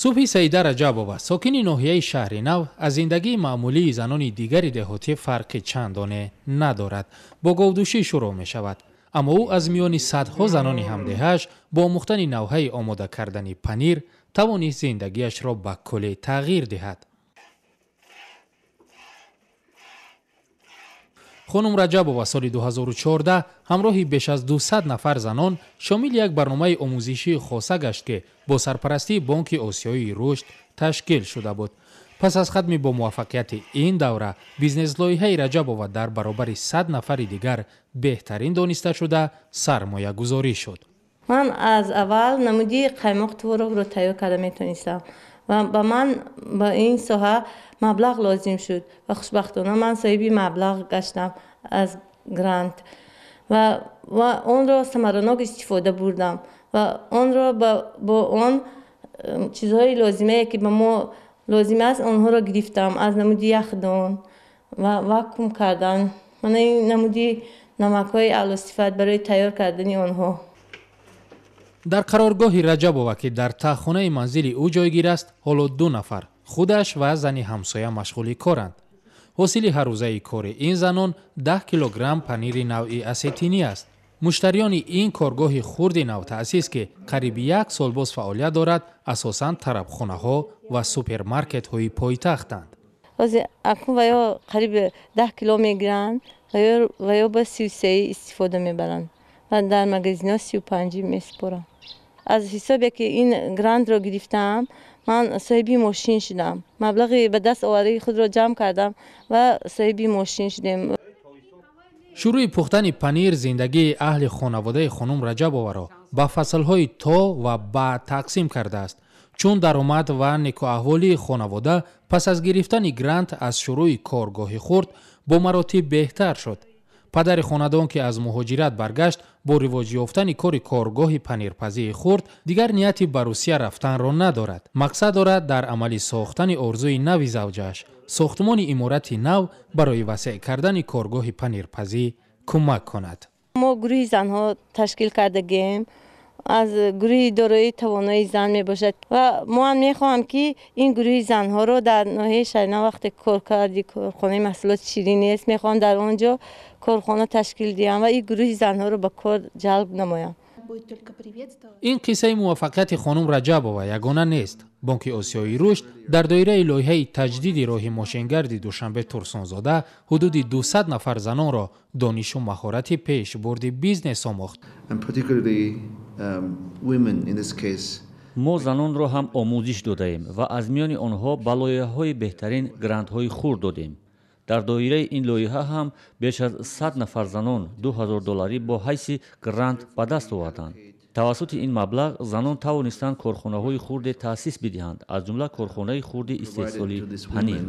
Субҳи Саида Раҷабова, сокини ноҳияи Шаҳри Нав, аз зиндагии маъмулии занони дигари деҳотӣ фарқи чандоне надорад. Бо говдӯшӣ шурӯъ мешавад. Аммо ӯ аз миёни садҳо занони ҳамдеҳааш бо омӯхтани навҳаи омода кардани панир тавонист зиндагиашро ба куллӣ тағйир диҳад. Хонум Раҷабова соли 2014 ҳамроҳи беш аз 200 нафар занон шомили як барномаи омӯзишии хоса гашт, ки бо сарпарастии Бонки Осиёии Рушд ташкил шуда буд. Пас аз хатми бо муваффақияти ин давра бизнес-лоиҳаи Раҷабова дар баробари 100 нафари дигар беҳтарин дониста шуда сармоягузорӣ шуд. Ман аз аввал намуди қаймоқ творогро тайёр карда метавонистам ва ба ман ба ин соҳа маблағ лозим шуд ва хушбахтона ман соҳиби маблағ гаштам аз грант ва онро самаранок истифода бурдам ва онро бо он чизҳои лозимае ки ба мо лозим аст онҳоро гирифтам аз намуди яхдон ва вакуум кардан, мана ин намуди намакҳои аълосифат барои тайёр кардани онҳо. Дар қароргоҳи Раҷабова, ки дар таҳхонаи манзили ӯ ҷойгир аст, ҳоло ду нафар, худаш ва зани ҳамсоя, машғули коранд. Ҳосили ҳаррӯзаи кори ин занон 10 килограмм панири навъи асетинӣ аст. Муштариёни ин коргоҳи хурди навтаъсис, ки қариби як сол боз фаъолият дорад, асосан тарабхонаҳо ва супермаркетҳои пойтахтанд. Ҳозир акнун ва ё қариб 10 кило мегиранд ва ё ба 33 истифода мебаранд ва дар магазинҳо 35 месупоранд. Аз ҳисобе ки ин грантро гирифтам, ман соҳиби мошин шудам. Маблағи ба даст овардаи худро ҷамъ кардам ва соҳиби мошин шудем. Шурӯи пухтани панир зиндагии аҳли хонаводаи хонум Раҷабоваро ба фаслҳои то ва баъд тақсим кардааст. Чун даромад ва некӯаҳволии хонавода пас аз гирифтани грант аз шурӯи коргоҳи хурд бо маротиб беҳтар шуд. Падари хонадон, ки аз муҳоҷират баргашт, бо ривоҷ ёфтани кори коргоҳи панирпазии хурд дигар нияти ба Русия рафтанро надорад. Мақсад дорад дар амалӣ сохтани орзуи нави завҷааш, сохтмони иморати нав барои васеъ кардани коргоҳи панирпазӣ кӯмак кунад. Мо гурӯҳи занҳо ташкил кардагем, аз гурӯҳи дорои тавонои зан мебошад ва мо ҳам мехоҳам, ки ин гурӯҳи занҳоро дар ноҳияи Шаҳринав вақте кор карди корхонаи маҳсулоти ширин нест, мехоҳам дар он ҷо корхона ташкил диҳам ва ин гурӯҳи занҳоро ба кор ҷалб намоям. Ин қиссаи муваффақияти хонум Раҷабова ягона нест. Бонки Осиёии Рушд дар доираи лоиҳаи таҷдиди роҳи мошингарди Душанбе Турсунзода ҳудуди 200 нафар занонро донишу маҳорати пешбурди бизнес омӯхт. Мо занонро ҳам омӯзиш додаем ва аз миёни онҳо ба лоиҳаҳои беҳтарин грантҳои хурд додем. Дар доираи ин лоиҳа ҳам беш аз 100 нафар занон $2000 бо ҳайси грант ба даст оварданд. Тавассути ин маблағ занон тавонистанд корхонаҳои хурде таъсис бидиҳанд, аз ҷумла корхонаи хурди истеҳсоли панир.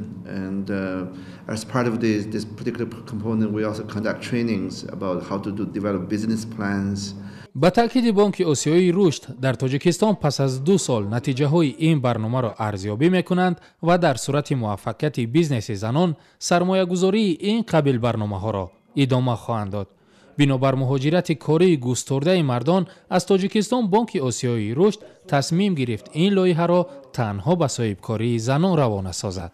Ба таъкиди Бонки Осиёии Рушд, дар Тоҷикистон пас аз 2 сол натиҷаҳои ин барномаро арзёбӣ мекунанд ва дар сурати муваффақияти бизнеси занон сармоягузории ин қабил барномаҳоро идома хоҳанд дод. Бинобар муҳоҷирати кории густурдаи мардон аз Тоҷикистон, Бонки Осиёии Рушд тасмим гирифт ин лоиҳаро танҳо ба соҳибкории занон равона созад.